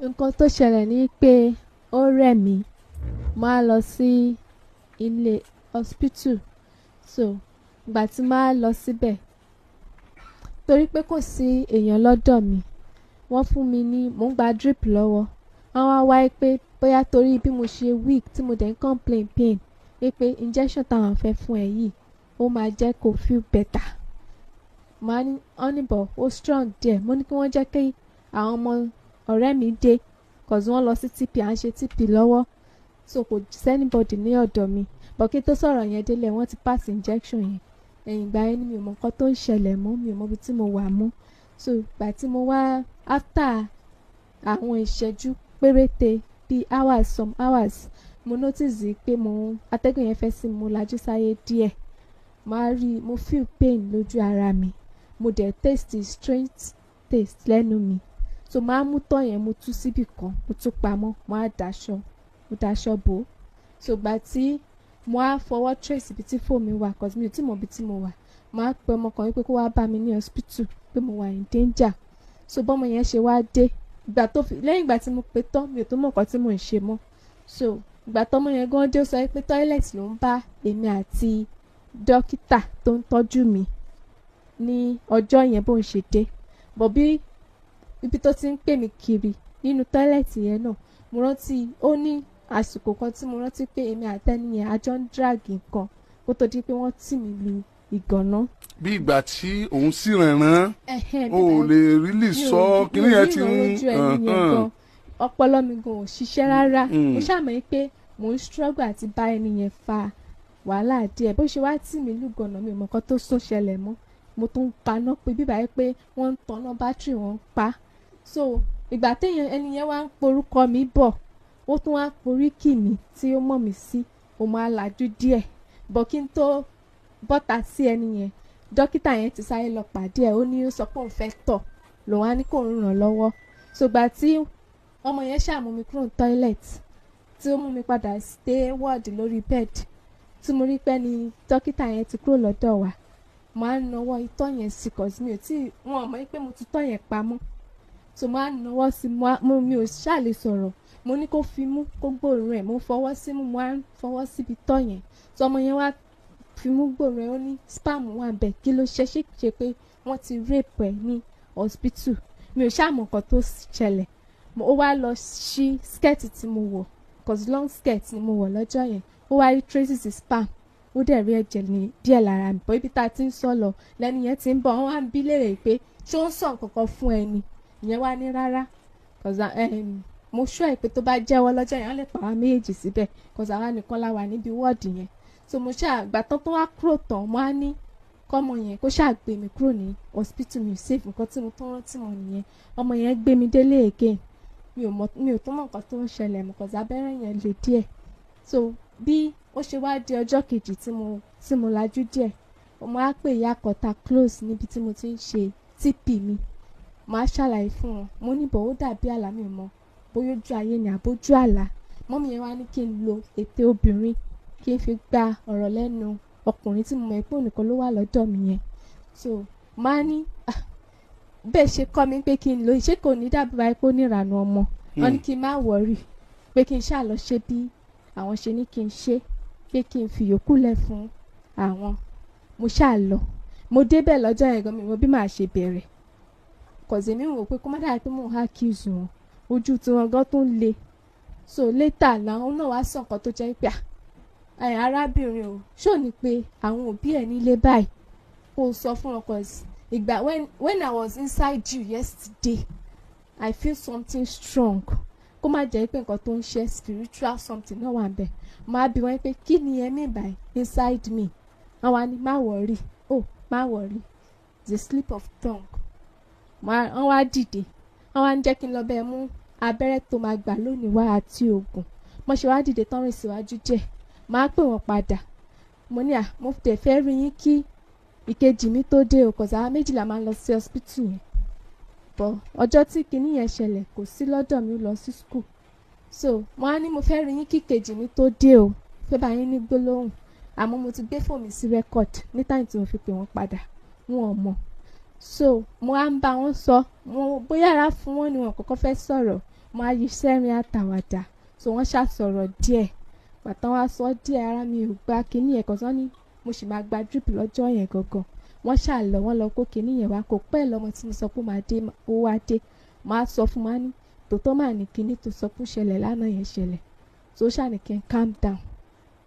Nǹkan tó ṣẹlẹ̀ ni pé ó rẹ̀ mí, mo wá lọ sí ilé hospital. So ìgbà tí màá lọ síbẹ̀, torí pé kò sí èèyàn lọ́dọ̀ mi, wọ́n fún mi ní, mò ń gba drip lọ́wọ́. Wọ́n wá wá pé bóyá torí bí mo ṣe weak tí mo dẹ̀ ń complain pain, wípé injection táwọn fẹ́ fún ẹ yìí, ó máa jẹ́ kó feel better. Màá ní, wọ́n ní but ó strong díẹ̀. Mo ní kí wọ́n jẹ́ kí àwọn ọmọ ọ̀rẹ́ mi dé, 'cause wọ́n lọ sí TP, à ń ṣe TP lọ́wọ́. So kò sí anybody ní ọ̀dọ̀ mi. But kí n tó sọ̀rọ̀ yẹn délẹ̀, wọ́n ti pass injection yẹn. Ẹ̀yìn ìgbà yẹn ni mi ò mọ nǹkan tó ń ṣẹlẹ̀ mọ́, mi ò mọ ibi tí mo wà mọ́. So ìgbà tí mo wá after àwọn ìṣẹ́jú péréte bí hours, some hours, mo notice pé mo atẹ́gùn yẹn fẹ́ sí mi, mo lajú sáyé díẹ̀. Màá rí, mo feel pain lójú ara mi. Mo dẹ̀ taste strange taste lẹ́nu mi. So màá mú tọ́ yẹn, mo tú síbì kan, mo tú pamọ́, mo á daṣọ, mo daṣọ bò ó. So ìgbà tí mo á fọwọ́ trace ibi tí phone mi wà, 'cause mi ò tí mọ ibi tí mo wà. Màá pe ọmọ kan wípé kó wá bá mi ní hospital pé mo wà in danger. So bọ́mọ yẹn ṣe wá dé, ìgbà tó fi lẹ́yìn ìgbà tí mo pe tán, mi ò tún mọ nǹkan tí mò ń ṣe mọ́. So ìgbà tọ́mọ yẹn gan dé, ó sọ pé toilet ló ń bá èmi àti dókítà tó ń tọ́jú mi ní ọjọ́ yẹn bó ń ṣe dé. But bí ibi tó ti ń pè mí kiri nínú toilet yẹn náà, mo rántí ó ní àsìkò kan tí mo rántí pé èmi àti ẹni yẹn a jọ ń drag nǹkan kó tó di pé wọ́n tì mí lu ìgànná. Bí ìgbà tí òun sì rànràn o ò lè really sọ kíní yẹn ti ń mi ò rí ìrànlójú ẹni yẹn gan, ọpọlọ mi gan ò ṣiṣẹ́ rárá. Mo ṣàmọ̀ pé mò ń struggle àti bá ẹni yẹn fa wàhálà díẹ̀. Bó ṣe wá tì mí lùgànà, mi ò mọ̀ nǹkan tó sún ṣẹlẹ̀ mọ́. Mo tún ń paná pé bíbá yẹn pé wọ́n ń tanná bátìrì, wọ́n ń pa. So ìgbà téèyàn ẹni yẹn wá ń porúkọ mi bọ̀, ó tún wá poríkì mi tí ó mọ̀ mí sí, mo máa lajú díẹ̀ bọ̀. Kí n tó bọ́ta sí ẹni yẹn, dókítà yẹn ti sáré lọ pàdé ẹ̀. Ó ní ó sọ pé òun fẹ́ tọ̀, lòun á ní kó ń ràn lọ́wọ́. So ìgbà tí ọmọ yẹn ṣàmú mi kúrò ní toilet, tí ó mú mi padà dé ward lórí bed, tí mo rí pé ni dókítà yẹn ti kúrò lọ́dọ̀ wa, mo á nawọ́ itọ́ yẹn sí, 'cause mi ò tí wọn mọ̀ pé mo ti tọ́ yẹn pamọ́. So mo á nawọ́ sí, mo mi ò ṣáà lè sọ̀rọ̀. Mo ní kó fi mú kó gbóòórùn ẹ̀. Mo fọwọ́ sí mú, mo á fọwọ́ síbi tọ́ yẹn. So ọmọ yẹn wá fi mú gbóòórùn ẹ̀, ó ní sperm wà bẹ́ẹ̀. Kí ló ṣe ṣe pé wọ́n ti rape ẹ̀ ní hospital? Mi ò ṣáà mọ̀ nǹkan tó ṣẹlẹ̀. Ó wá lọ ṣí skirt tí mo wọ̀, 'cause long skirt ni mo wọ̀ lọ́jọ́ yẹn. Ó wá rí traces sperm, ó dẹ̀ rí ẹ̀jẹ̀ ní díẹ̀ lára mi. Bọ́ ibi tá a ti ń sọ lọ lẹ́nu yẹn ti ń bọ̀, wọ́n wá ń bí léèrè pé ṣé ó ń sọ nǹkan kan fún ẹni ìyẹn. Wá ní rárá, 'cause mo sure ẹ̀ pé tó bá jẹ́wọ́ lọ́jọ́ yẹn, wọ́n lè pa àwa méjèèjì síbẹ̀, 'cause àwa nìkan la wà níbi wọ́ọ̀dì yẹn. So mo ṣáà gbà tán tó wá kúrò tán, mo á ní kọ́mọ yẹn kó ṣáà gbé mi kúrò ní hospital, mi ò safe. Nǹkan tí mo tún rántí mọ́ nìyẹn. Ọmọ yẹn gbé mi délé again, mi ò mọ̀, mi ò tún mọ̀ nǹkan tó ń ṣẹlẹ̀ mọ́, 'cause abẹ́rẹ́ yẹn le díẹ̀. So bí ó ṣe wá di ọjọ́ kejì tí mo lajú díẹ̀, mo á pè ìyá kan ta close níbi tí mo ti ń ṣe TP mi. Mo á ṣàlàyé fún wọn. Mo ní bọ̀ ó dàbí àlá, mi ò mọ̀ bóyá ojú ayé ni àbójú àlá. Mummy yẹn wá ní kí n lo ète obìnrin, kí n fi gba ọ̀rọ̀ lẹ́nu ọkùnrin tí mo mọ̀ pé òun nìkan ló wà lọ́dọ̀ mi yẹn. So máa ní, "Ah, bẹ́ẹ̀ ṣe kọ́ mi pé kí n lo, ṣé kò ní dàbí báyìí pé ó ní ìrànú ọmọ?" Wọ́n ní kí n má worry, pé kí n ṣáà lọ ṣe bí àwọn ṣe ní kí n ṣe, pé kí n fi yòókù lẹ̀ fún àwọn. Mo ṣáà lọ, mo débẹ̀ lọ́jọ́ yẹn gan, mi mọ bí màá ṣe bẹ̀rẹ̀, 'cause èmi wò pé kó má dàbí pé mò ń accuse wọn, ojú tiwọn gan tó ń le. So later làwọn náà wá sọ nǹkan tó jẹ́ pé, "Ah, arábìnrin o, ṣó ní pé àwọn òbí ẹ̀ nílé báyìí kó o sọ fún wọn? 'Cause ìgbà when I was inside you yesterday, I feel something strong. Kó má jẹ́ pé nǹkan tó ń ṣe spiritual something náà wà bẹ́ẹ̀." Máa bi wọ́n pé kí ni ẹ mean by inside me? Wọ́n wá ní má worry, oh, má worry, the slip of tongue. Wọ́n wá dìde, wọ́n wá ń jẹ́ kí n lọ bẹ́ẹ̀ mú abẹ́rẹ́ tó máa gbà lónìí wá àti oògùn. Mo ṣe wá dìde tán, rìn síwájú díẹ̀, máa pè wọ́n padà. Mo ní, "À, mo tẹ̀ fẹ́ rí yín kí ìkejì mi tó dé o," 'cause àwa méjì la máa ń lọ sí hospital yẹn. But ọjọ́ tí kinní yẹn ṣẹlẹ̀, kò sí lọ́dọ̀ mi, ó lọ sí school. So mo á ní mo fẹ́ rí yín kí ìkejì mi tó dé o, fẹ́ bá yín ní gbólóhùn. Àmọ́ mo ti gbé fóònù mi sí record ní time tí mo fi pè wọ́n padà, wọn ò mọ̀. So mo á ń bá wọn sọ, mo bóyá ara fún wọn ni wọn kọ́kọ́ fẹ́ sọ̀rọ̀. Mo á yí sẹ́rin àtàwàdà. So wọ́n ṣàsọ̀rọ̀ díẹ̀. Bàtà wá sọ díẹ̀, ara mi ò gba kinní yẹn kan tán ní mo sì máa gba drip lọ́jọ́ yẹn gangan. Wọ́n ṣà lọ, wọ́n lọ kó kinní yẹn wá. Kò pẹ́ lọ́mọ tí mo sọ pé ó máa dé, ó wá dé. Màá sọ fún wa ní tòótọ́ mà ní kinní tó sọ pé ó ṣẹlẹ̀ lánàá yẹn ṣẹlẹ̀. So ó ṣà ní kí n calm down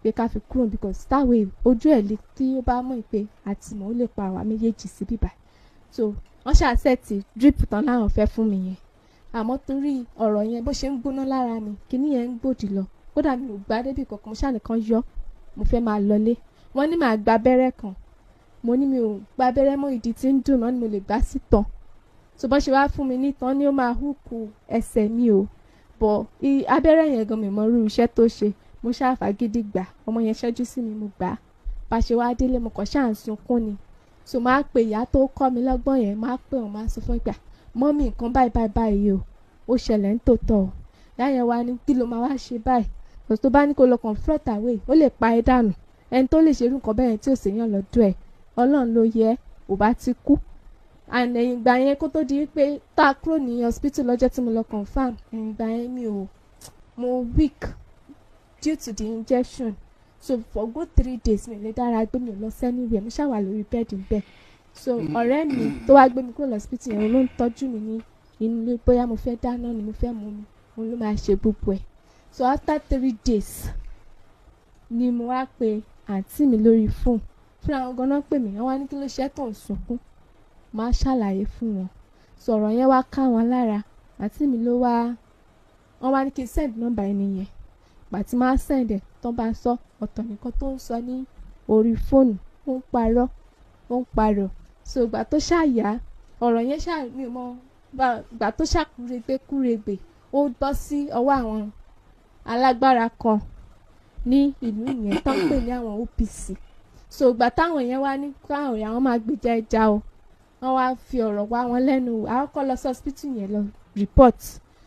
pé ká fi kúrò because that way ojú ẹ̀ lè tí ó bá mọ̀ pé àtìmọ́ ó lè pa àwa méjèèjì sí bíbá. So wọ́n ṣà set drip tán láwọn fẹ́ fún mi yẹn. Àmọ́ torí ọ̀rọ̀ yẹn bó ṣe ń gbóná lára mi, kinní yẹn ń gbòdì lọ. Kódà mi ò gbá débi kankan, mo ṣà nìkan yọ, mo fẹ́ máa lọlé. Wọ́n ní màá gba abẹ́rẹ́ kan. Mo ní mi ò gba abẹ́rẹ́ mọ́, ìdí tí ń dùn mí, wọ́n ní mo lè gbá sí tán. So bó ṣe wá fún mi ní tán ni ó máa húkú ẹsẹ̀ mi o. But abẹ́rẹ́ yẹn gan mi mọ irú iṣẹ́ tó ṣe. Mo ṣáà fagídí gbà. Ọmọ yẹn ṣẹ́jú sí mi, mo gbà á. Bá ṣe wá délé, mo kàn ṣáà ń sunkún ni. So màá pe ìyá tó kọ́ mi lọ́gbọ́n yẹn, màá pè wọ́n, màá sọ fún ìgbà, "Mummy, nǹkan báyìí báyìí báyìí o, ó ṣẹlẹ̀ ń tòótọ́ o." Ìyá yẹn wá ní kí ló máa wá ṣe báyìí? Kò tó bá ní kó lọ confront away, ó lè pa ẹ́ dànù. Ẹni tó lè ṣe irú nǹkan bẹ́ẹ̀ yẹn tí ò séyàn lọ́dọ̀ ẹ̀, Ọlọ́run ló yẹ, ò bá ti kú. And ẹ̀yìn ìgbà yẹn kó tó di pé tá a kúrò ní hospital lọ́jọ́ tí mo lọ confirm, ẹ̀yìn ìgbà yẹn mi ò, mo weak due to the injection. So for good 3 days mi ò lè dára gbé, mi ò lọ anywhere, mo ṣáà wà lórí bed bẹ́ẹ̀. So ọ̀rẹ́ mi tó wá gbé mi kúrò lọ hospital yẹn, òun ló ń tọ́jú mi ní inú ilé. Bóyá mo fẹ́ dáná ni, mo fẹ́ mu mi, òun ló máa ṣe gbogbo ẹ̀. So after 3 days ni mo wá pe àǹtí mi lórí fóònù. Fúnra wọn ganan pè mí, wọ́n wá ní kí ló ṣe tó ń sunkún. Màá ṣàlàyé fún wọn. Sọ̀rọ̀ yẹn wá ká wọn lára. Àǹtí mi ló wá, wọ́n wá ní kí n send number ẹni yẹn. Ìgbà tí màá send ẹ̀, tó bá sọ ọ̀tọ̀ nìkan tó ń sọ ní orí fóònù, ó ń parọ́, ó ń parọ́. So ìgbà tó ṣàyà ọ̀rọ̀ yẹn ṣà mi ò mọ ìgbà tó ṣàkúregbé kúregbè, ó bọ́ sí ọwọ́ àwọn alágbára kan ní ìlú yẹn tó ń pè ní àwọn OPC. So ìgbà táwọn yẹn wá ní káwọn àwọn máa gbèjà ẹja o, wọ́n wá fi ọ̀rọ̀ wá wọn lẹ́nu wò. Àwọn kọ́ lọ sí hospital yẹn lọ report.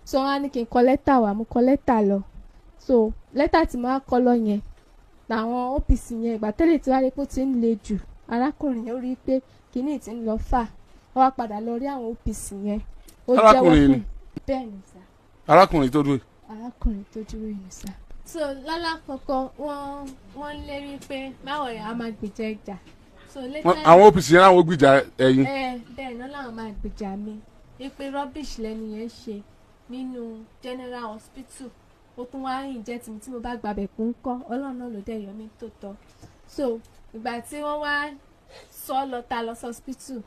So wọ́n á ní kí n kọ lẹ́tà wá, mo kọ lẹ́tà lọ. So lẹ́tà tí mo wá kọ lọ yẹn làwọn OPC yẹn, ìgbà tẹ́lẹ̀ tí wàá rí pé ó ti ń le jù, arákùnrin yẹn ó rí i pé kíní ti ń lọ fà, wọ́n wá padà lọ rí àwọn OPC yẹn, ó jẹ́wọ́. Arákùnrin fún ni? Bẹ́ẹ̀ ni sà. Arákùnrin tó dúró yìí. Arákùnrin tó dúró yìí ni sà. So lálàkọ́kọ́ wọ́n lérí pé báwo ni a máa gbèjà ìjà. So later Àwọn OPC yẹn láwọn gbìjà ẹ̀yin. Ẹ bẹ́ẹ̀ náà làwọn máa gbèjà mi, wípé rubbish lẹ́ni yẹn ṣe nínú general hospital, ó tún wá inject mi, tí mo bá gbàbẹ̀ kún kọ́, Ọlọ́run náà ló dẹ̀ yọ mí tó tọ́. So ìgbà tí wọ́n wá sọ lọ ta lọ sí hospital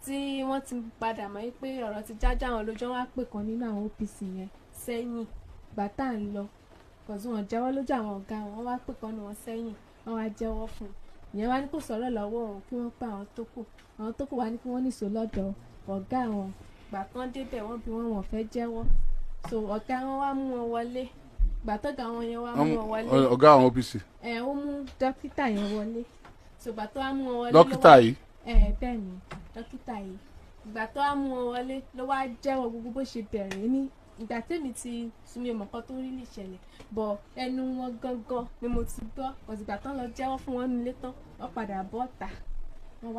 tí wọ́n ti padà mọ̀ pé ọ̀rọ̀ ti jájá àwọn lójú, wọn wá pè kan nínú àwọn OPC yẹn sẹ́yìn. Ìgbà tá à ń lọ kọ̀sí wọn jẹ́wọ́ lójú àwọn ọ̀gá wọn, wọ́n wá pè kan nínú wọn sẹ́yìn, wọ́n wá jẹ́wọ́ fún un. Ìyẹn wá ní kò sọ̀rọ̀ lọ́wọ́ òun, kí wọ́n pa àwọn tó kù. Àwọn tó kù wá ní kí wọ́n nìṣó lọ́dọ̀ ọ̀gá àwọn. Ìgbà tán débẹ̀, wọ́n bí wọ́n, wọ́n fẹ́ jẹ́wọ́. So ọ̀gá wọn wá mú wọn wọlé. Ìgbà tọ́gá wọn yẹn wá mú wọn wọlé, Ọ̀gá àwọn OPC. Ẹ ó mú dókítà yẹn wọlé. So ìgbà tó wá mú wọn wọlé ló Dókítà yìí. Ẹ bẹ́ẹ̀ ni, dókítà yìí. Ìgbà tó wá mú wọn wọlé ló wá jẹ́wọ́ gbogbo bó ṣe bẹ̀rẹ̀. Ní ìgbà tèmi ti sunmi ọmọ kan tó rí lè ṣẹlẹ̀ bọ̀, ẹnu wọn gangan ni mo ti gbọ́. Òsìgbà tán lọ jẹ́wọ́ fún wọn nílé tán, wọ́n padà bọ́ ta, wọ́n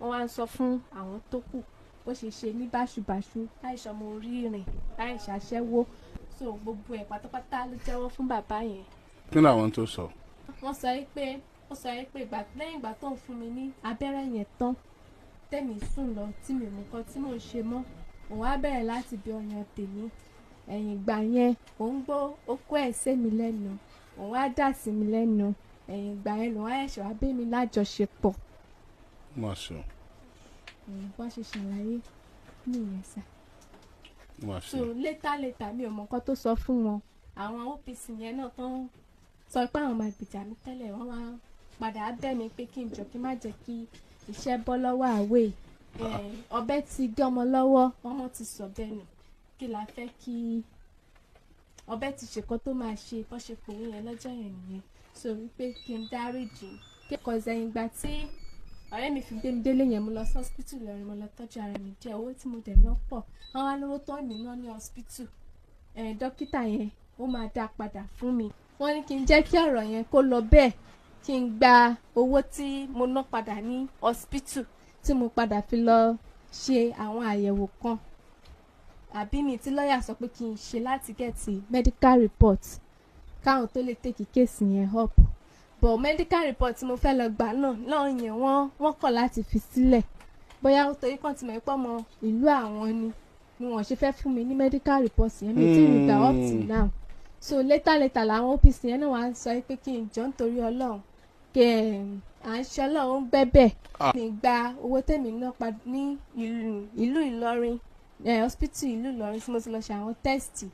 wá ń sọ fún àwọn tó kù bó ṣe ṣe ní báṣubàṣu, láìsọ ọmọ orí rìn, láì ṣàṣẹ́wó. So gbogbo ẹ̀ pátápátá ló jẹ́wọ́ fún bàbá yẹn. Kí ni àwọn tó sọ? Wọ́n sọ yìí pé ó sọ yìí pé ìgbà lẹ́yìn ìgbà tó ń fún mi ní abẹ́rẹ́ yẹn tán, tẹ̀mí sùn lọ tí mi ò mú nǹkan tí mò ń ṣe mọ́, òun á bẹ̀rẹ̀ láti bí ọyàn tèmi. Ẹ̀yìn ìgbà yẹn òun gbọ́ okó ẹ̀ sé mi lẹ́nu, òun á dà sí mi lẹ́nu. Ẹ̀yìn ìgbà yẹn lòun á ẹ̀ṣẹ̀ wá bẹ́ mi lájọṣepọ̀. Má ṣe. Bọ́n ṣe ṣàlàyé nìyẹn sà. Má ṣe. So later later, mi ò mọ nǹkan tó sọ fún wọn. Àwọn OPC yẹn náà tó ń sọ pé àwọn máa gbèjà mi tẹ́lẹ̀, wọ́n wá padà bẹ̀ mí pé kí n jọ kí n má jẹ́ kí iṣẹ́ bọ́ lọ́wọ́ àwẹ̀. Ọ̀bẹ ti gé ọmọ lọ́wọ́, ọmọ ti sọ bẹ́ẹ̀ nù, kí la fẹ́ kí ọ̀bẹ ti ṣèkọ́ tó máa ṣe? Bọ́ ṣe pòwe yẹn lọ́jọ́ yẹn nìyẹn. So wípé kí n dáríjì kí ẹ̀yìn ìgbà tí ọ̀rẹ́ mi fi gbé mi délé yẹn, mo lọ sí hospital lọ́rin, mo lọ tọ́jú ara mi díẹ̀. Owó tí mo dẹ̀ ná pọ̀. Wọ́n wá lówó tó mi ná ní hospital, dókítà yẹn ó máa dá padà fún mi. Wọ́n ní kí n jẹ́ kí ọ̀rọ̀ yẹn kó lọ bẹ́ẹ̀, kí n gba owó tí mo ná padà ní hospital, tí mo padà fi lọ ṣe àwọn àyẹ̀wò kan. àbí mi tí lọ́ọ̀yà sọ pé kí n ṣe láti get medical report káwọn tó lè take case yẹn up. But medical report tí mo fẹ́ lọ gbà náà yẹn, wọ́n kọ̀ láti fi sílẹ̀, bóyá torí kàn ti mọ̀ pé ọmọ ìlú àwọn ni wọ́n ṣe fẹ́ fún mi ní medical report yẹn. Mi tí ì gbà up till now. So later later làwọn OPC yẹn náà wá ń sọ pé kí n jọ nítorí Ọlọ́run, kí à ń ṣe Ọlọ́run gbẹ́bẹ̀ mi gba owó tèmi náà pa ní ìlú Ìlọrin, hospital ìlú Ìlọrin tí mo ti lọ ṣe àwọn test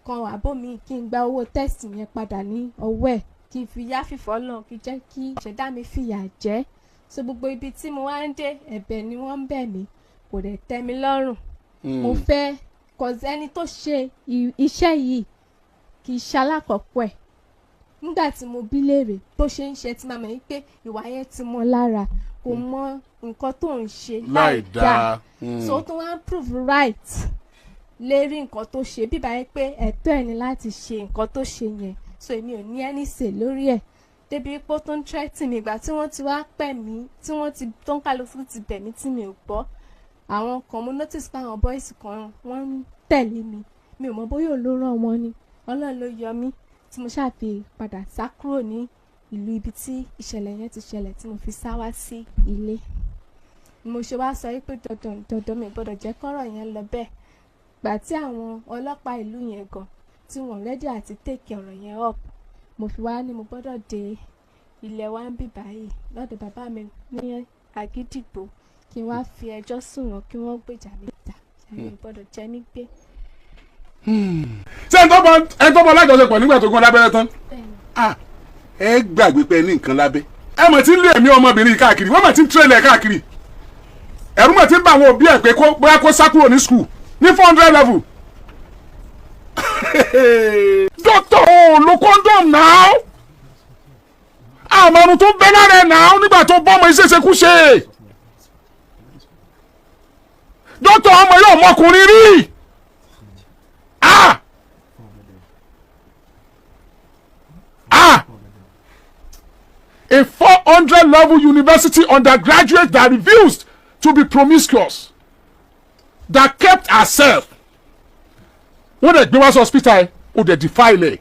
kan àbó mi, kí n gba owó test yẹn padà ní ọwọ́ ẹ̀, kí n fi yá fìfọ́ náà, kí jẹ́ kí ìṣẹ̀dá mi fìyà jẹ́. So gbogbo ibi tí mo wá ń dé, ẹ̀bẹ̀ ni wọ́n ń bẹ̀ mí, kò dẹ̀ tẹ́ mi lọ́rùn. Mo fẹ́, cause ẹni tó ṣe iṣẹ́ yìí kì í ṣalákọ̀ọ́kọ́ ẹ̀. Nígbà tí mo bí léèrè bó ṣe ń ṣe, tí màá mọ̀ pé ìwà yẹn ti mọ́ lára, kò mọ nǹkan tó ń ṣe láì dáa. So ó tún wá ń prove right lérí nǹkan tó ṣe bíbá yẹn pé ẹ̀tọ́ ẹ̀ ní láti ṣe nǹkan tó ṣe yẹn. So èmi ò ní ẹni sè lórí ẹ̀, débi pé ó tún threaten mi. Ìgbà tí wọ́n ti wá pẹ̀ mí, tí wọ́n ti tó ń kálukú ti bẹ̀ mí tí mi ò gbọ́, àwọn kan, mo notice pé àwọn boys kan wọ́n ń tẹ̀lé mi. Mi ò mọ bóyá òun ló rán wọn ni. Ọlọ́run ló yọ mí tí mo ṣáà fi padà sá kúrò ní ìlú ibi tí ìṣẹ̀lẹ̀ yẹn ti ṣẹlẹ̀, tí mo fi sá wá sí ilé. Mo ṣe wá sọ pé dandan dandan, mi gbọ́dọ̀ jẹ́ kọ́rọ̀ yẹn lọ bẹ́ẹ̀. Gbà tí àwọn ọlọ́pàá ìlú yẹn gan tí wọ́n ready àti take ọ̀rọ̀ yẹn up, mo fi wá ní mo gbọ́dọ̀ dé ilẹ̀ wa ń bì báyìí lọ́dọ̀ bàbá mi ní Àgídìgbò, kí n wá fi ẹjọ́ sùn wọ́n, kí wọ́n gbèjà mi ta. Mi ò gbọ́dọ̀ jẹ́ mí gbé. Ṣé ẹni tó bọ lájọṣepọ̀ nígbà tó gún lábẹ́rẹ́ tán? Ah, ẹ gbàgbé pé ẹ ní nǹkan lábẹ́. Ẹ mọ̀ tí ń lé ẹ̀mí ọmọbìnrin yìí káàkiri, wọ́n mọ̀ tí ń tírẹ̀lẹ̀ káàkiri. Ẹ̀rú mọ̀ tí ń bá àwọn òbí ẹ̀ pé kó bóyá kó sá kúrò ní school ní 400 level. Doctor ò lo condom now, àmọ̀rùn tó bẹ́ lára ẹ̀ náà nígbà tó bọ́ ọmọ ìṣeṣekúṣe. Doctor, ọmọ yóò mọkùnrin rí. Ah ah, a 400 level university undergraduate that refused to be promiscuous, that kept herself, wọ́n dẹ̀ gbé wá sí hospital ẹ̀, ó dẹ̀ defile ẹ̀,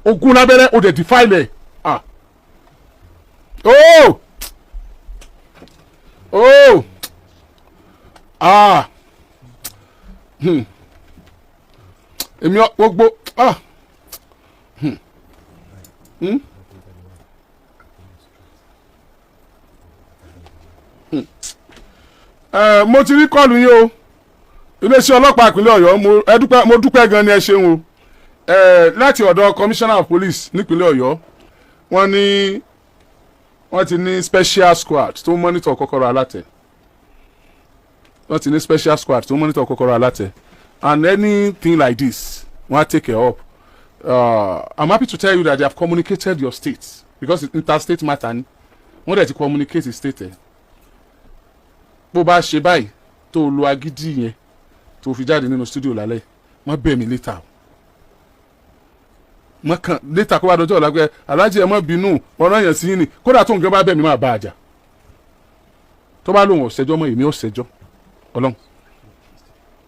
ogun lábẹ́rẹ́, ó dẹ̀ defile ẹ̀. Ah, oh oh ah, Èmi gbogbo ah, Mo ti rí call yín o. Iléeṣẹ́ ọlọ́pàá ìpínlẹ̀ Ọ̀yọ́, mo ẹ dúpẹ́, mo dúpẹ́ gan ni, ẹ ṣeun o. Láti ọ̀dọ̀ commissioner of police nípínlẹ̀ Ọ̀yọ́, wọ́n ní wọ́n ti ní special squad tó ń monitor kọ́kọ́rọ́ alátẹ. Wọ́n ti ní special squad tó ń monitor kọ́kọ́rọ́ alátẹ, and anything like this, wọ́n á take it up. I'm happy to tell you that they have communicated your state, because it's interstate matter ni. Wọ́n dẹ̀ ti communicate state ẹ̀. Bó bá ṣe báyìí tó lo agídí yẹn tó fi jáde nínú studio lálẹ́, wọ́n bẹ̀ mí later o. Wọ́n kàn later kó bá dọjọ́ ọ̀la pé, "Aláàjì, ẹ má bínú, ọ̀rọ̀ yẹn sí yín ni." Kódà tó nǹkan bá bẹ̀ mí, máa bá a jà. Tó bá lóun ọ̀sẹ́jọ́ mọ́, èmi ọ̀sẹ́jọ́ Ọlọ́run.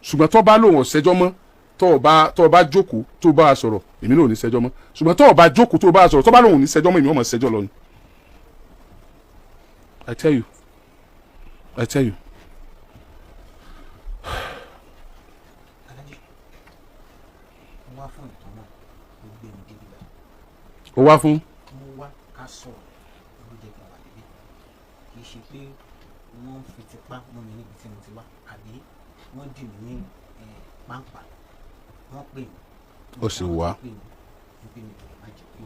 Ṣùgbọ́n tó bá lóun ọ̀sẹ́jọ́ mọ́, tó o bá jókòó tó o bá a sọ̀rọ̀, èmi náà ò ní sẹ́jọ́ mọ́. Ṣùgbọ́n tó o bá jókòó tó o bá a sọ̀rọ̀, tó bá lóun ò ní sẹ́jọ́ mọ́, èmi ò mọ̀ sẹ́jọ́ lọ ni. I tell you, I tell you. Alájí, mo wá fún ìtàn náà ló gbé mi débi báyìí. O wá fún. Mo wá ká sọ̀rọ̀ ló jẹ́ kí n wà níbí. Kì í ṣe pé wọ́n fi tipá mú mi níbi tí mo ti wá, àbí wọ́n dì mí ní páńpá. Wọ́n pè mí. Ó sì wá. Wọ́n pè mí, wọ́n pè mí, má jẹ́ kí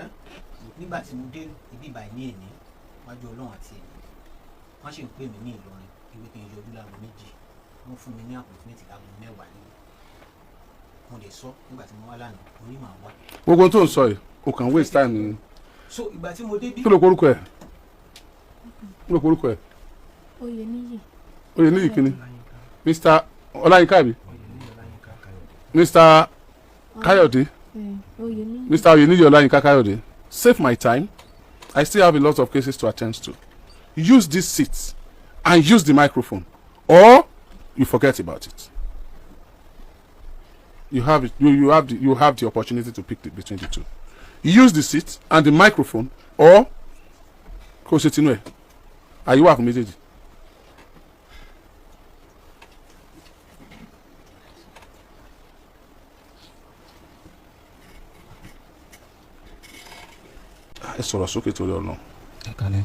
ẹ́. Nígbà tí mo dé ibi ìbàyìí ní èní, wájú Ọlọ́run àti èmi, wọ́n sì ń pè mí ní Ìlọrin ìwé kí n yọjú láago 2. Wọ́n fún mi ní appointment láago 10 ní. Mo lè sọ nígbà tí mo wá lánàá, mo ní màá wá. Gbogbo tó ń sọ yìí, o kàn waste time ni. So ìgbà tí mo dé bí Kí ló korúkọ ẹ? Kí ló korúkọ ẹ? Oyè níyì. Oyè níyì kíni? Mr Ọláyínká àbí Mr Káyọ̀dé? Oyè níyì. Mr Oyeniyi Ọláyínká Káyọ̀dé, save my time. I still have a lot of cases to attend to. Use this seat and use the microphone, or You forget about it. You have it. You have the opportunity to pick between the two. You use the seat and the microphone, or kó o ṣe tinú ẹ̀. Àyè wà fún méjèèjì. Ẹ sọ̀rọ̀ sókè torí ọ̀nà. Ẹ kalẹ̀.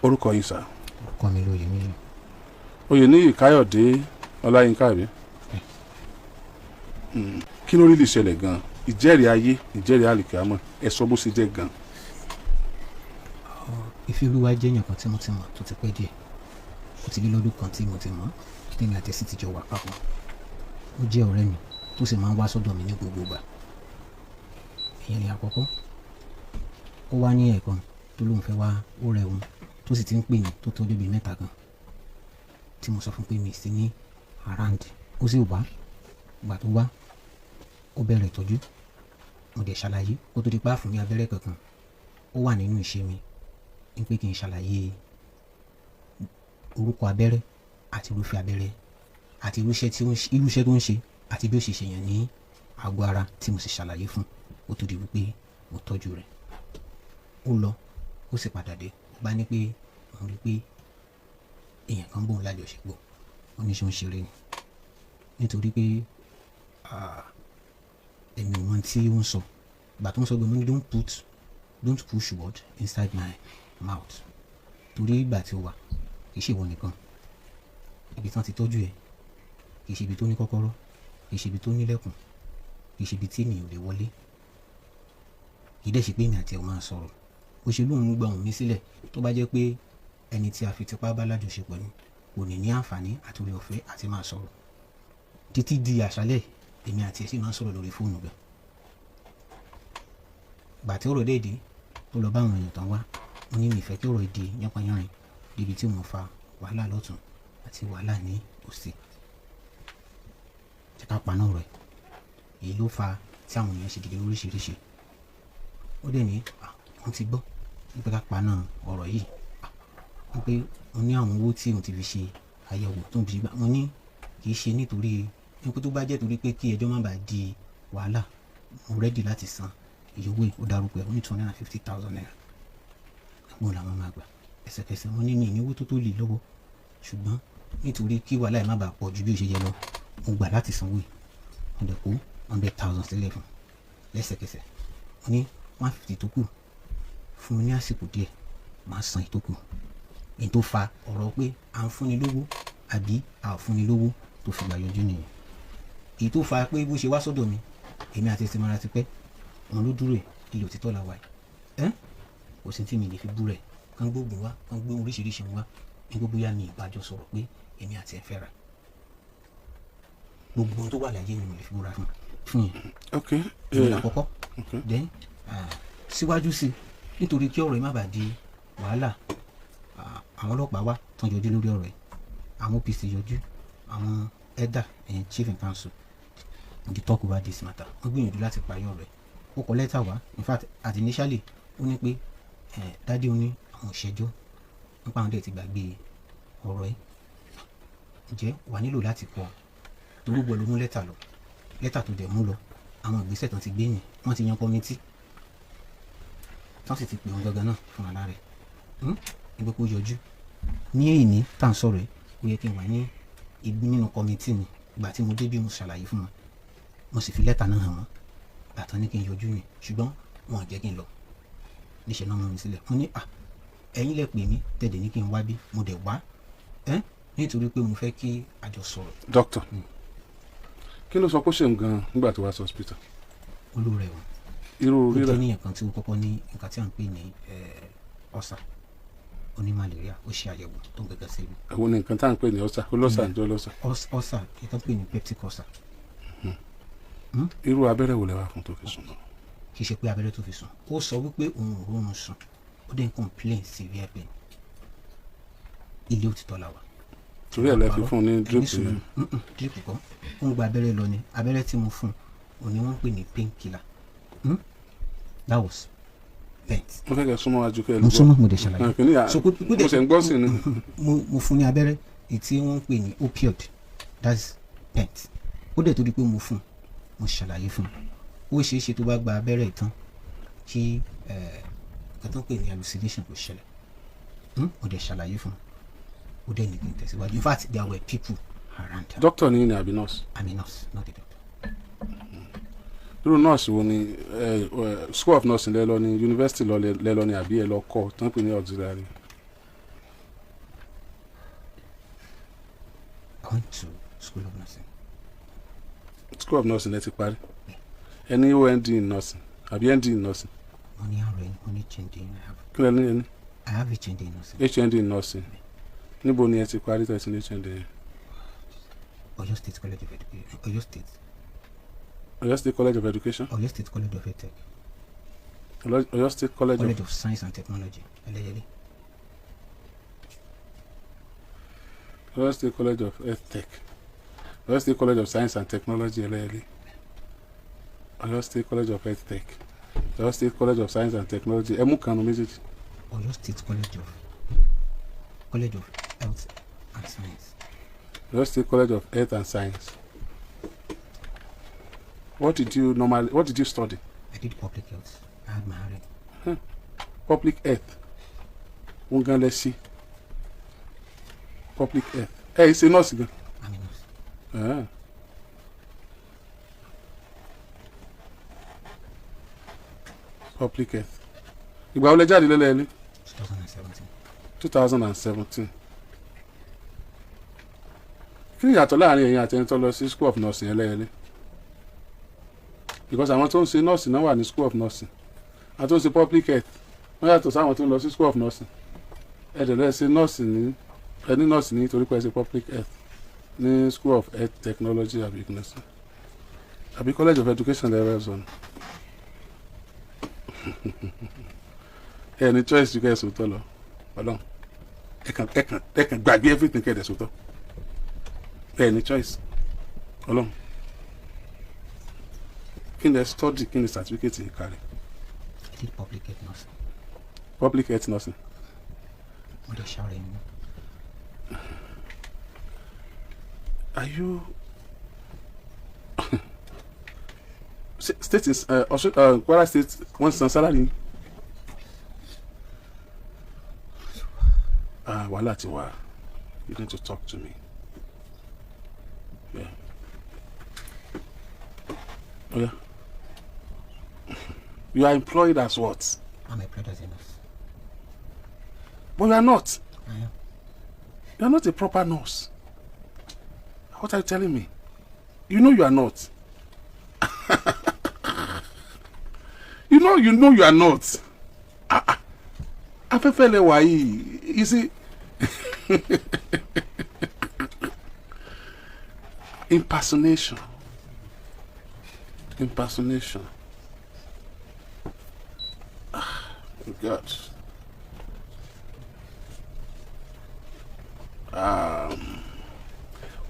Orúkọ yín, sir? Orúkọ mi lóye mi. Oyèníyì Káyọ̀dé Ọláyínká, àbí? Kí ló rí lè ṣẹlẹ̀ gan-an? Ìjẹ́rìí ayé, ìjẹ́rìí àlìkàmọ́, ẹ sọ bó ṣe jẹ́ gan-an. Ìfẹ́olúwa jẹ́ èèyàn kan tí mo ti mọ̀ tó ti pẹ́ díẹ̀. Ó ti lé lọ́dún kan tí mo ti mọ̀, tèmi àti ẹ̀sìn ti jọ wà papọ̀. Ó jẹ́ ọ̀rẹ́ mi tó sì máa ń wá sọ́dọ̀ mi ní gbogbo ìgbà. Ìyẹn ni àkọ́kọ́. Ó wá ní ẹ̀ẹ̀kan tó lóun fẹ́ wá, ó rẹ òun, tó sì ti ń pè mí tó tó débi mẹ́ta kan tí mo sọ fún pé mi sí ní around. Ó sì wá. Ìgbà tó wá, ó bẹ̀rẹ̀ ìtọ́jú. Mo dẹ̀ ṣàlàyé kó tó di pa fún ní abẹ́rẹ́ kankan. Ó wà nínú ìṣe mi ní pé kí n ṣàlàyé orúkọ abẹ́rẹ́ àti irúfẹ́ abẹ́rẹ́ àti irúṣẹ́ tó ń ṣe àti bí ó ṣe ṣèyàn ní àgọ́ ara, tí mo sì ṣàlàyé fún ó tó di wípé mo tọ́jú rẹ̀. Ó lọ, ó sì padà dé. Ó bá ní pé òun rí pé èèyàn kan bóun lájọṣepọ̀. Ó ní ṣe ń ṣeré ni, nítorí pé èmi ò mọ tí ó ń sọ. Ìgbà tó ń sọ pé, mo ní don't push word inside my mouth, torí ìgbà tí ó wà, kì í ṣe ìwọ nìkan. Ibi tí wọ́n ti tọ́jú ẹ̀ kì í ṣe ibi tó ní kọ́kọ́rọ́, kì í ṣe ibi tó nílẹ̀kùn, kì í ṣe ibi tí ènìyàn ò lè wọlé. Kì í dẹ̀ ṣe pé èmi àti ẹ̀ máa sọ̀rọ̀. Bó ṣe lóun gba òun mi sílẹ̀, tó bá jẹ́ pé ẹni tí a fi tipá bá lájọṣepọ̀ ni, kò ní ní àǹfààní àti oore ọ̀fẹ́ àti máa sọ̀rọ̀. Títí di àṣálẹ̀, èmi àti ẹ̀ sì máa ń sọ̀rọ̀ lórí fóònù gan. Gbà tí ọ̀rọ̀ dé tó lọ bá àwọn èèyàn tán wá, mo ní mi fẹ́ kí ọ̀rọ̀ di yánpọnyánrin débi tí mo fa wàhálà lọ́tún àti wàhálà ní òsì. Jẹ́ ká paná ọ̀rọ̀ ẹ̀. Èyí ló fa tí àwọn èèyàn ṣe dìde lóríṣiríṣi. Ó dẹ̀ ní wọ́n ti gbọ́ wípé ká paná ọ̀rọ̀ yìí, wípé mo ní àwọn owó tí òun ti fi ṣe àyẹ̀wò tó ń fi gbà. Mo ní kì í ṣe nítorí wípé tó bá jẹ́ torí pé kí ẹjọ́ má bàa di wàhálà, mo ready láti san iye owó. Ó dárúkọ ẹ̀, ó ní ₦250,000 gbọ́n làwọn máa gbà ẹsẹ̀kẹsẹ̀. Mo ní mi ní owó tó tó lè lọ́wọ́, ṣùgbọ́n nítorí kí wàhálà ẹ̀ má bàa pọ̀ ju bí ó ṣe yẹ lọ, mo gbà láti sanwó yìí. Mo dẹ̀ kó 100,000 sílẹ̀ fún lẹ́sẹ̀kẹsẹ̀. Mo ní 150 tó kù, fún mi ní àsìkò díẹ̀, màá san ìtókù. Èyí tó fa ọ̀rọ̀ pé à ń fúnni lówó àbí a ò fúnni lówó tó fi gbà yọjú nìyẹn. Èyí tó fa pé bó ṣe wá sọ́dọ̀ mi, èmi àti ẹsẹ̀ mara ti pẹ́, òun ló dúró ẹ̀. Ilé òtítọ́ la wà yìí ẹ́, kò sí tí mi lè fi bú rẹ̀ kán gbógun wá, kán gbé oríṣiríṣi wá ní gbogbo yá mi ìbájọ́ sọ̀rọ̀ pé èmi àti ẹ̀ fẹ́ra. Gbogbo ohun tó wà láyé mi, mo lè fi búra fún yẹn. Ìyẹn àkọ́kọ́. Then síwájú sí, nítorí kí ọ̀rọ̀ yìí má bàa di wàhálà, àwọn ọlọ́pàá wá tán yọjú lórí ọ̀rọ̀ yìí, àwọn OPC yọjú, àwọn elder and chief in council they talk about this matter. Wọ́n gbìyànjú láti parí ọ̀rọ̀ yìí. Ó kọ lẹ́tà wá. In fact, at initially, ó ní pé daddy, ó ní àwọn òṣèjọ́ nípa àwọn dẹ̀ ti gbàgbé ọ̀rọ̀ yìí. Ǹjẹ́ wà nílò láti kọ torí gbọ́ ló mú lẹ́tà lọ. Lẹ́tà tó dẹ̀ mú lọ, àwọn ìgbésẹ̀ tán ti gbé yẹn, wọ́n ti yan committee tán, sì ti pè wọ́n gangan náà fún ara rẹ̀ nígbà kó yọjú. Ní èyí tá à ń sọ̀rọ̀ yìí, ó yẹ kí n wà ní ibi nínú committee ni. Ìgbà tí mo dé bí, mo ṣàlàyé fún wọn, mo sì fi lẹ́tà náà hàn wọ́n. Ìgbà tán ní kí n yọjú ni, ṣùgbọ́n wọn ò jẹ́ kí n lọ. Níṣẹ́ náà mú mi sílẹ̀. Wọ́n ní à ẹ̀yin lẹ pè mí tẹ̀dẹ̀ ní kí n wá bí. Mo dẹ̀ wá ẹ́ nítorí pé mo fẹ́ kí a jọ sọ̀rọ̀. Doctor, kí ló sọ pé ó ṣe ń gan nígbà tó wá sí hospital? Olóore o. Irú Ó rírẹ̀? Jẹ́ níyàn kan tí ó kọ́kọ́ ní nǹkan tí à ń pè ní ulcer, ó ní malaria. Ó ṣe àyẹ̀wò tó ń gẹ́gẹ́ sí mi. Èwo ni nǹkan tá à ń pè ní ulcer? Olọ́sà ń jọ lọ́sà? Ulcer kí tó ń pè ní peptic ulcer. Irú abẹ́rẹ́ wo lẹ wá fún tó fi sùn náà? Kì í ṣe pé abẹ́rẹ́ tó fi sùn. Ó sọ wípé òun ò róorun sùn, ó dẹ̀ ń complain severe pain. Ilé òtítọ́ la wà. Torí ẹ̀ lẹ fi fún un ní drip? Ní sùúrù. Drip kọ́. Ó ń gba abẹ́rẹ́ lọ ni. Abẹ́rẹ́ tí mo fún un, òun ni wọ́n ń pè ní pain killer. That was bent. Mo fẹ́ kẹ́ súnmọ́ wájú kẹ́ ẹ lè Mo gbọ́. súnmọ́, mo dẹ̀ ṣàlàyé. Kìíní à So, mo ṣe ń gbọ́ sí ni. Mo fún ní abẹ́rẹ́ èyí tí wọ́n ń pè ní opioid. That's pent. Ó dẹ̀ tó di pé mo fún un, mo ṣàlàyé fún un, ó ṣeé ṣe tó bá gba abẹ́rẹ́ ìtàn kí nǹkan tó ń pè ní hallucination kò ṣẹlẹ̀. Ó dẹ̀ ṣàlàyé fún un, ó dẹ̀ ní kí n tẹ̀síwájú. In fact, there were people around her. Doctor ni yín ni àbí nurse? I'm a nurse, not a doctor. Irú nurse wo ni? Ẹ ẹ school of nursing lẹ lọ ní university lọ lẹ lọ ní, àbí ẹ lọ kọ́ tó ń pè ní auxiliary? I went to school of nursing. School of nursing lẹ ti parí? Ẹ ní OND in nursing àbí ND in nursing? Mo ní RN, mo ní HND. I have Kí lẹ ní ẹ ní? I have HND in nursing. HND in nursing. Níbo ni ẹ ti parí tẹ̀sí ní HND yẹn? Oyo State College of Education, Oyo State. Oyo State College of Education? Oyo State College of Edtech. Oyo State College of College of Science and Technology, Ẹlẹ́yẹlé. Oyo State College of Health Tech, Oyo State College of Science and Technology, Ẹlẹ́yẹlé. Oyo State College of Health Tech, Oyo State College of Science and Technology, ẹ mú kanu méjèèjì. Oyo State College of Health and Science. Oyo State College of Health and Science. What did you study? I did public health. I had my RN. Public health wọn gan lẹ sí public health. Ẹ ẹ ṣe nọ́ọ̀sì gan? I'm a nurse. Ah. Public health. Ìgbà wo lẹ jáde lẹ́lẹ́yẹlé? 2017. 2017. Kí ni ìyàtọ̀ láàrin ẹ̀yin àti ẹni tó lọ sí school of nursing Ẹlẹ́yẹlé? Because àwọn tó ń ṣe nọ́ọ̀sì náà wà ní school of nursing, àwọn tó ń ṣe public health wọ́n yàtọ̀ sáwọn tó ń lọ sí school of nursing. Ẹ dẹ̀ lẹ́ ṣe nọ́ọ̀sì ní, ẹ ní nọ́ọ̀sì ní torí pé ẹ ṣe public health ní school of health technology àbí nursing àbí college of education lẹ́rẹ́ sọ̀nù. Ẹ ní choice ju kẹ́ ẹ sòótọ́ lọ. Ọlọ́run, ẹ kàn gbàgbé everything, kẹ́ ẹ dẹ̀ sòótọ́. Ẹ ní choice. Ọlọ́run, kí ni ẹ study? Kí ni certificate yìí kárí? I did public health nursing. Public health nursing. Mo dẹ̀ ṣe RN náà. Are you state is Ọ̀ṣun, Kwara State wọ́n san salary yín? Ah, wàhálà ti wà. You need to talk to me. Yeah. Oh, yeah. You are employed as what? I'm employed as a nurse. But you are not. I am. You are not a proper nurse. What are you telling me? You know you are not. You know you are not. Ah, ah. Afẹ́fẹ́ lẹ wà yìí. You see, impersonation. Impersonation. Ah, God.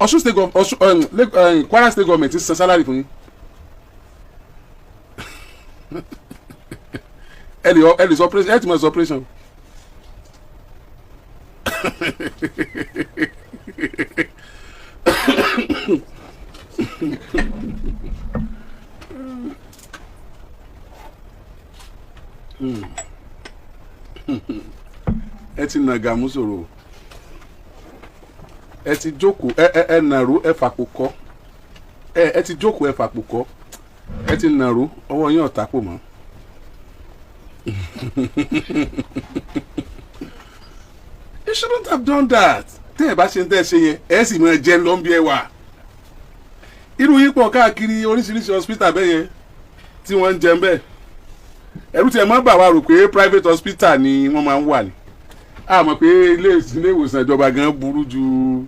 Ọ̀ṣun state gov Ọ̀ṣun Kwara State government ń san salary fún yín. Ẹ lè sọ operation, ẹ ti mọ sọ operation. Ẹ ti nàgà mú sòrò, ẹ ti jókòó, ẹ nàró, ẹ fàpò kọ, ẹ ti jókòó, ẹ fàpò kọ, ẹ ti nàró, ọwọ́ yín ọ̀tá pò mọ́. You shouldn't have done that. Tẹ́ ẹ bá ṣe ń tẹ́ ẹ ṣe yẹn, ẹ sì máa jẹ́ lọ́n bí ẹ wà. Irú yín pọ̀ káàkiri oríṣiríṣi hospital bẹ́ẹ̀ yẹn tí wọ́n ń jẹun bẹ́ẹ̀. Ẹ̀rù tí ẹ máa ń bà wá rò pé private hospital ni wọ́n máa ń wà ní. A mọ̀ pé ilé ìwòsàn ìjọba gan burú ju.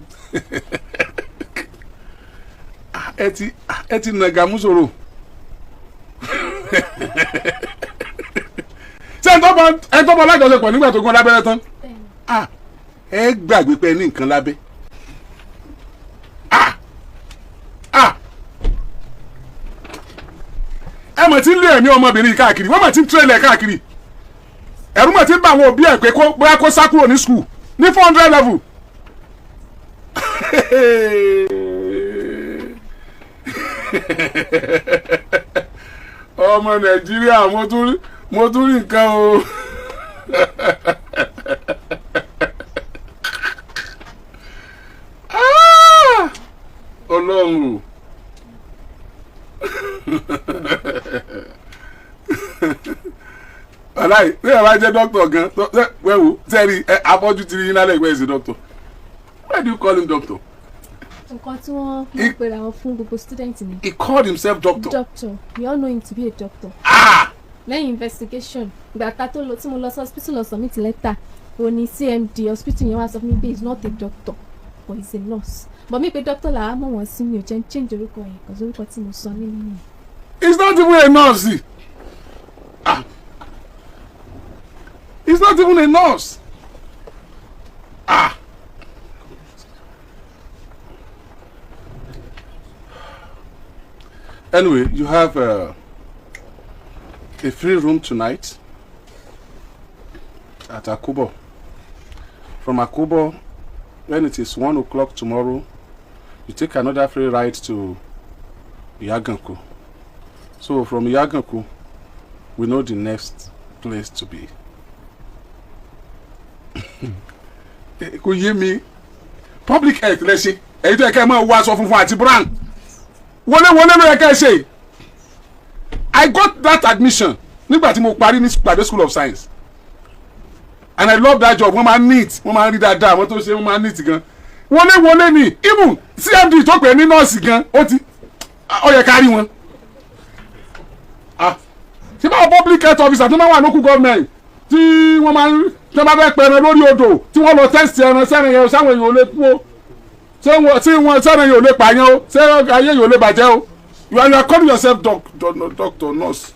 Ẹ ti nàgà mú sòrò. Ṣé ẹ tó bọ́ lájọṣepọ̀ nígbà tó gún lábẹ́rẹ́ tán? Bẹ́ẹ̀ni. Ah, ẹ gbàgbé pé ẹ ní nǹkan lábẹ́. Ah ah, ẹ mọ̀ tí ń lé ẹ̀mí ọmọbìnrin yìí káàkiri, wọ́n mọ̀ tí ń tírẹ̀lẹ̀ káàkiri. Ẹ̀rù mọ̀ tí ń bá àwọn òbí ẹ̀ pé kó bóyá kó sá kúrò ní school ní 400 level. Ọmọ Nàìjíríà, mo tún rí nǹkan o. Ah! Ọlọ́run o. Aláì ní ẹ̀ bá jẹ́ dókítà gan wẹ́wò sẹ́ẹ̀rì afọ́jú ti rí yín lálẹ́ ìgbẹ́ ìsìn doctor. Why do you call him doctor? Nǹkan tí wọ́n mọ̀ pé àwọn fún gbogbo student ni. He called himself doctor. Doctor. We all know him to be a doctor. Ah! Lẹ́yìn investigation, ìgbà tá tó lọ tí mo lọ sí hospital, lọ submit letter, ó ní CMD hospital yẹn wá sọ fún mi pé he is not a doctor but he is a nurse, but mi pé doctor làá mọ̀ wọ́n sí. Mi ò jẹ́ ń change orúkọ yẹn kò orúkọ tí mo sọ nínú yẹn. He's not even a nurse. Ah, he's not even a nurse. Ah, anyway, you have a free room tonight at Akubo. From Akubo, when it is 1 o'clock tomorrow, you take another free ride to Iyaganku. So from Iyaganku, we know the next place to be. Kò yé mi. Public health lẹ ṣe. Èyí tó yẹ kẹ́ ẹ máa wọ aṣọ funfun àti brown. Wọlé wọlé ló yẹ kẹ́ ẹ ṣe. I got that admission nígbà tí mo parí ní Gbàdé School of Science, and I love that job. Wọ́n máa ń neat, wọ́n máa ń rí dáadáa, àwọn tó ṣe, wọ́n máa ń neat gan. Wọlé wọlé ni. Even CMD tó pè ní nọ́ọ̀sì gan, ó ti ó yẹ ká rí wọn. Ah, ṣé báwo public health officer tó máa wà local government tí wọ́n máa ń tí wọ́n bá fẹ́ pẹran lórí odò, tí wọ́n lọ test ẹran sẹ́ran yẹn, sáwọn èèyàn ò lè kú o, ṣé wọ́n tí wọ́n sẹ́ran yẹn ò lè pààyàn o, ṣé ayé yẹn ò lè bàjẹ́ o? You are calling yourself doctor, nurse.